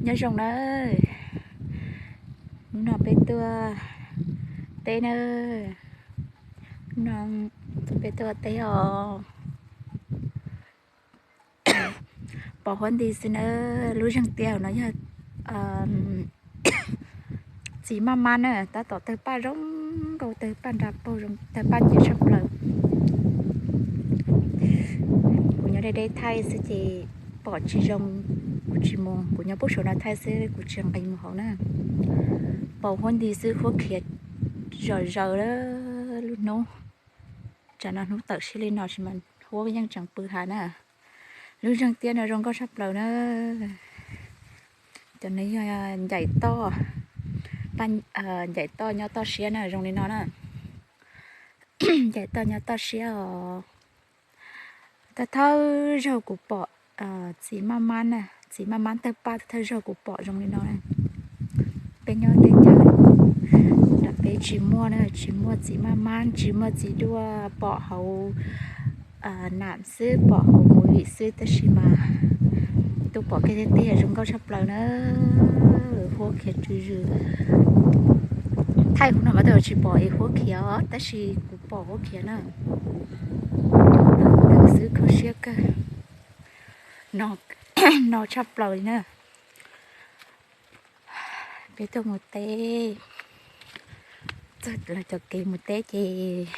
Nyob zoo na, hnub no peb tuaj teb na, no peb tuaj teb os. Pom huab nti xwb na, lub zeeg tiaj no yog txiv maj mab na, tab tom tawg paj zoo nkauj, tawg paj nra paug zoo, tawg paj nciab tshaj plaws. Kuv nyob deb deb thaij xwb ces pom tsis zoo, kuv tsis mus, kuv nyob puag saum no thaij xwb, kuv tsis nqis mus hauv na. Pom huab nti xwb, huab khiav zom zaws lub hnub. Tsam no hnub tawm siab li no sis mas huab yeej tseem pw hav na. Lub zeeg tiaj no zoo nkauj tshaj plaws na. Cov no yog ncaim toj, ncaim toj nyob toj siab na, zoo li no na. Ncaim toj nyob toj siab os. Thawj thawj zaug kuv pom txiv maj mab na, txiv maj mab tawg paj thawj zaug kuv pom zoo li no. Peb nyob teb chaws nram peb tsis muaj na, tsis muaj txiv maj mab, tsis muaj txiv duaj, pom hauv nam xwb, pom hauv movie xwb, tab sis mas tuaj pom kiag tiag tiag zoo nkauj tshaj plaws na. Huab khiav tsw zws. Thaij hauv no mas twb tsis pom es huab khiav, tab sis kuv pom huab khiav na. Xwb kho siab kawg, no tshaj plaws li na. Peb tuaj mus teb, txog lawv cov kev mus teb ces